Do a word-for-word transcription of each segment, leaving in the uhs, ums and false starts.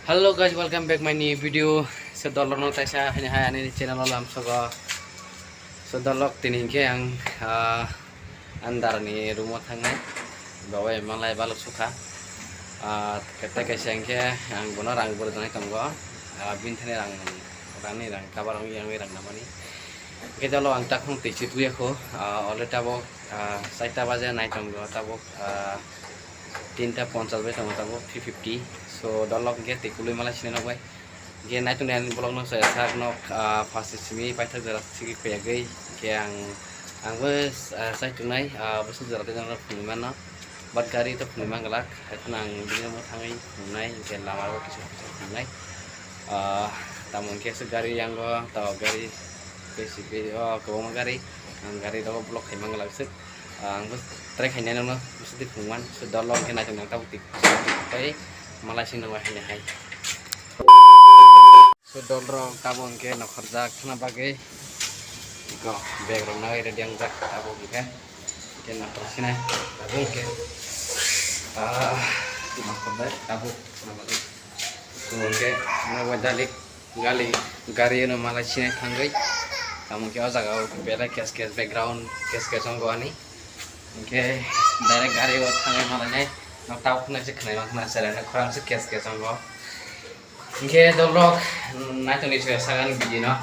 Hello guys, welcome back my new video. So dolok no taisa hani hai ani channel o lamsogo. So dolok tini hinkhe ang, ah, andar ni room o thangnai. Babai malai balok sukha. Ah, kete kaisa hinkhe ang bono rang bwrwi tongo. Ah, bini thani rang, rang ni rang kabar wngwi ang rang namani. Hinkhe dolok ang takhung twi chitwi kho. Ah, ole tabok, ah, chaita baje nai tongo tabok. Ah, tinta ponchas bai tongo tabuk three fifty. So dolok hinkhe tei kului malai sinai nok bai. Hinkhe naituk nai ani vlog no chaya sak nok, ah, first simi paithak jora sigi phaiya gwi. Hinkhe ang, ang bo, ah, chai tongnai, ah, bwswk jora tei jora phunui mano. But gari to phunui man glak. Haikheno ang bini room o thangwi phunuknai, hinkhe lama o kisa kisa phunuknai. Ah, tamo hinkhe aswk gari yango, to gari besi, be-, o kwbangma gari. Ang gari rogo vlog khai man glak swk. Ang bo try khainai nokno bwswk twi phunukman, so dolok hinkhe naitok naitok twi tei malai sing nangma haino hai. So dolrok tabuk hinkhe nokhorjak khna bagwi iko bag rok nai ready wngjak tabuk hinkhe, hinkhe nokhor sinai tabuk hinkhe, ah, nokhorjak tabuk khna bagwi. Tabuk hinkhe nokbai dalik. Gali, gari no malai sinai thangwi. Tamo khe o jaga o belai kes kes background kes kes wngo ani. Hinkhe direct gari o thangwi malai nai. Nok tabuk khna se khwnai ma khna se rang khorang se kes kes wngo. Hinkhe dolok, mm, naitoni se sagan bidi no.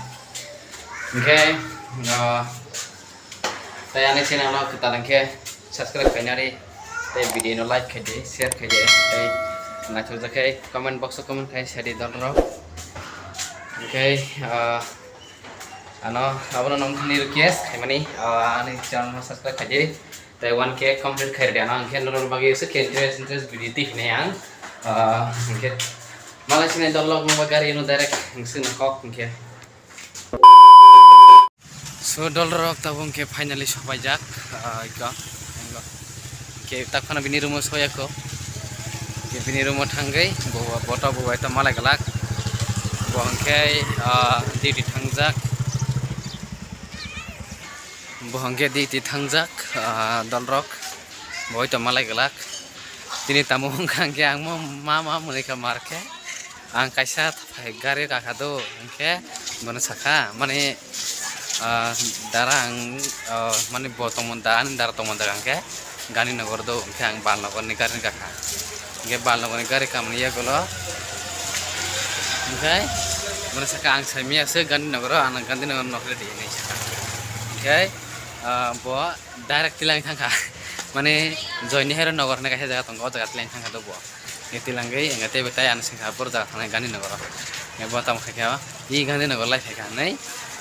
Hinkhe, ah, Tei ani channel no kwtal hinkhe subscribe khainari, tei video no like khaidi, share khaidi, tei naithokjak khe comment box o comment khai sadi dolrok. Hinkhe, ah, ano abono nongthani request khaimani, ah, ani channel no subscribe khaidi, tei one K complete khairidi ano hinkhe norok bagwi se khe interest, interest video twi hinai ang, ah, hinkhe malai sinai dolrok nokba gari no direct hinkhe na kok hinkhe. So dolrok tabuk hinkhe finally sopaijak, ah, iko, iko. Hinkhe tak phano bini room o soyakho. Hinkhe bini room o thangwi bo, bo to bo bai to malai glak. Bo hinkhe, ah, duty thangjak. Bo hinkhe duty thangjak, ah, dolrok. Bo bai to malai glak. Tini tamo wngkha hinkhe ang mo ma ma mwnwi kha mar khe. Ang kaisa Hai gari kakha do, hinkhe bono sakha, mani, ah, dara ang, ah, mani bo tongmani da, ani dara tongmani da hinkhe Gandhinagar do, hinkhe ang Balnagar ni gari kakha. Hinkhe Balnagar ni gari kamani yagulo, hinkhe bono sakha ang saimiyasa Gandhinagar o, ano Gandhinagar nok ready hinwi sakha. Hinkhe, ah, bo direct tilang thangkha, mani Joy Nehru Nagar hinwi kaisa jaga tongo, o jaga tilang thangkha do bo. Nge tilangwi, nge teibo tai ano sengkha, boro jaga thangnai Gandhinagar o. Nge bo tamo khaikha, i Gandhinagar lai khaikha hinwi.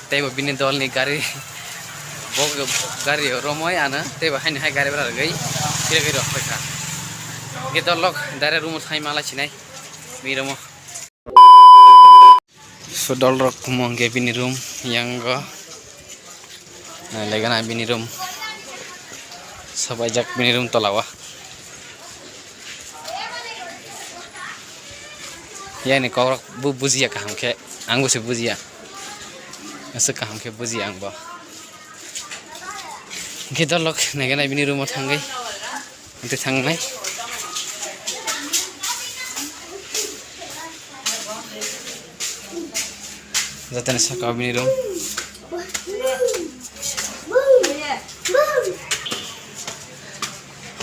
Teibo bini dolni gari, bo gari romoi ano, teibo haini hai gari bera rwgwi, phirigwi rok khaikha. Nge dolrok direct room o thangwi malai sinai, bini room o. So dolrok omo hinkhe bini room yango. Nai legana bini room. Sopaijak bini room tola o. Yani kokrok bo bujiya kaham khe. Ang bo se bujiya. Aswk kaham khe bujiya ang bo. Hinkhe dolrok naigana bini room o thangwi. Ante thangnai. Jotoni saka bini room.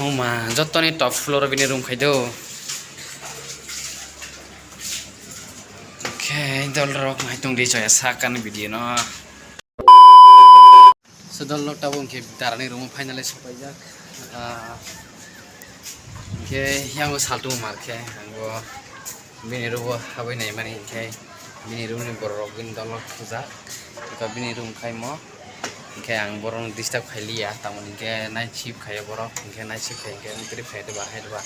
Homa, jotoni top floor bini room khai do. Okay, dolrok nai tong di chaya sakani video no. So dolrok tabuk hinkhe darani room o finally sopaijak. Ah, hinkhe yango saltung mar khe, ang bo bini room o habwi naimani hinkhe bini room ni borok rok bini dolrok thujak. Eka bini room khaimo hinkhe ang borok no disturb khailiya, tamoni hinkhe night shift khaio borok, hinkhe night shift khai hinkhe wng trip khai doba hai doba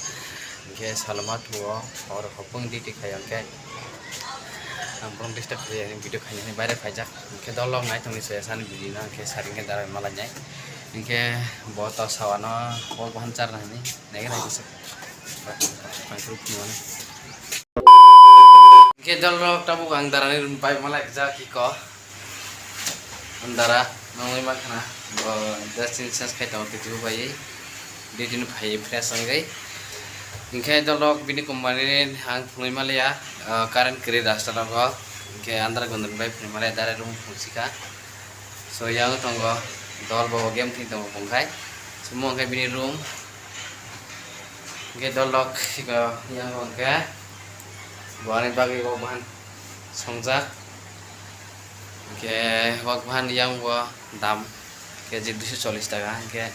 hinkhe saloma thuo hor hopung duty khaio hinkhe. Ang borok disturb khailiya, video khainani baire phaijak. Hinkhe dolrok nai tongni se sani video no hinkhe sari hinkhe darai malai nai. Hinkhe bo to sawano kok bahan charna hinwi nai nai kisa. Pangkru phunukmani. Hinkhe dolrok tabuk ang darani room pai malai jak iko. Ang dara nongwi mankha na. Bo dressing change khai tongo twi twi bai. Duty ni phai fresh wngwi. Hinkhe dolrok bini company ni ang phunui maliya. Ah, current kwrwi rasta rogo, hwnkhe andar gondon bai phunukmani direct room phunuksikha. So, yang tongo dol bo game thwi tongo bongkhai. So, mo hwnkhe bini room. Hwnkhe dol rok sika yang hwnkhe bo ani bagwi bo bahan songjak. Hwnkhe wak bahan yang bo dam K G duiso chollish taka, hwnkhe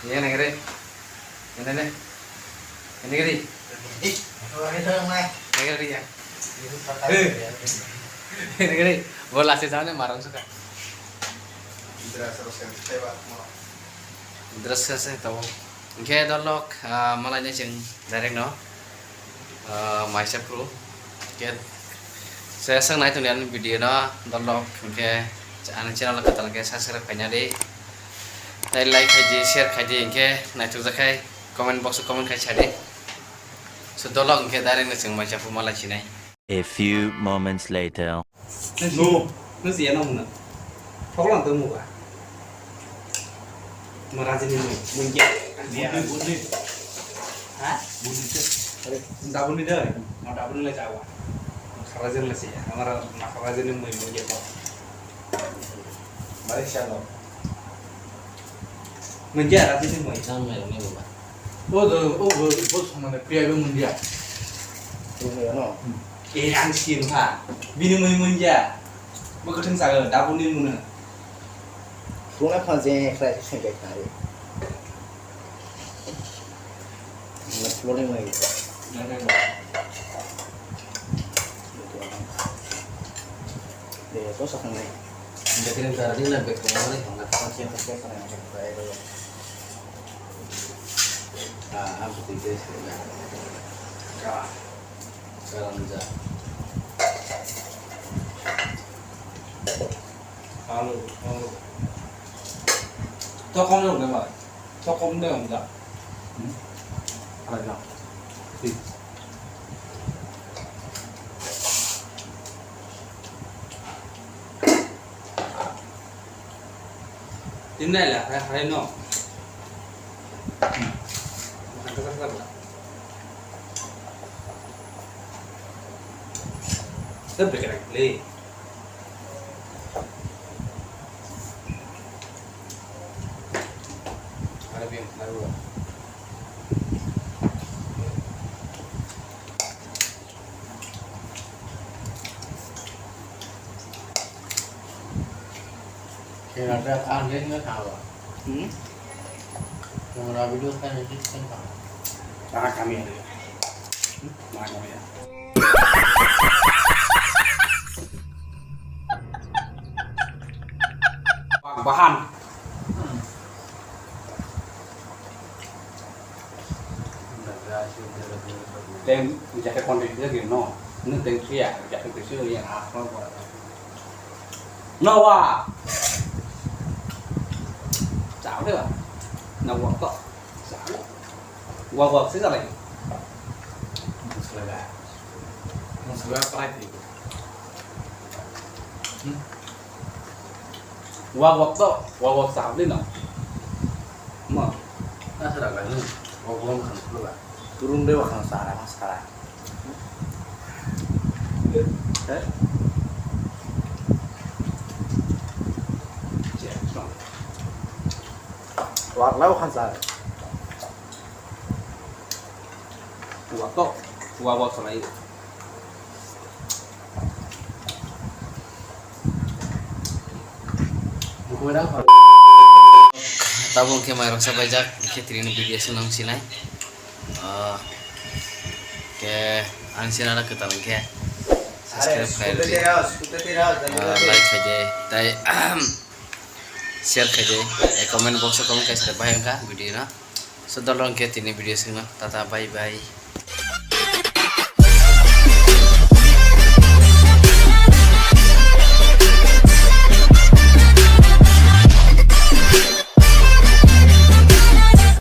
yang nangre. Ini deh. Ini gede. Ini gede ya. Ini gede. Bola sih sana marang suka. Dress se tahu. Oke, dolok, ah, malai ni sing direct no. Ah, maisa pro. Oke. Saya sang nai tuni video no dolok. Oke. Ani channel katal ke subscribe kaina di. Tai like khai di, share khai di, hwnkhe naithok jak khai comment box o comment khai sadi. So dolok hwnkhe direct no chwng maisa phuma lai sinai. A few moments later. No, no siya no muna. Thoklang to muka. Ma rajini mui, mui ya. Bundi, bundi. Ha? Bundi te. Are, dabuni dai. Ma dabuni lai jawa. Kharajin lai siya. Amara ma kharajini mui, mui ya. Bari siya no. Mui ya rajini mui. Jam mai rami baba. O do, o bo, bo samane piya bo mundia. Tungya no. E ang sin ha. Bini mui mundia. Bo kathang saga, dabuni muna. Tungna phan je khlai se sengkai khari. Mana flooring lagi. Mana? De, to sa khanai. Dia kira cara dia lebih ke mana ni? Mana? Phan je khlai se sengkai khari. Ah, aku tidak sih. Ka. Kalam ja. Alu, alu. Tokom ni udah, Mak? Tokom ni udah. Hmm? Ada. Sih. Tinai la, hai, hai no. Tebbe kena play. Ada bien, ada dua. Kira-kira kan dia nggak tahu. Hmm? Yang rapi dua kan itu kan tahu. Mana kami ada? Mana kami ya? Bahan. Teng jacket konti dia gini no, ini teng sia jacket kecil yang apa? No wa, cakep deh lah, no wa kok, cakep, wa wa sih lagi. Selera, selera apa itu? Hmm? Wak wak to, wak wak sa hapli no. Mo. Asara ga ni. Wak wak khang khulu ga. Turun de wak khang sara, khang sara. Eh? Wak la wak khang sara. Wak to, wak wak salai. Tabuk khe mairok sa paijak, khe tini video se nang sinai. Ah, khe ang sinai kwtal khe subscribe khai rwdi. Ah, like khai di, tai share khai di, comment box o comment khai se bahai wngkha video no. So dolong khe tini video se no, tata bye bye.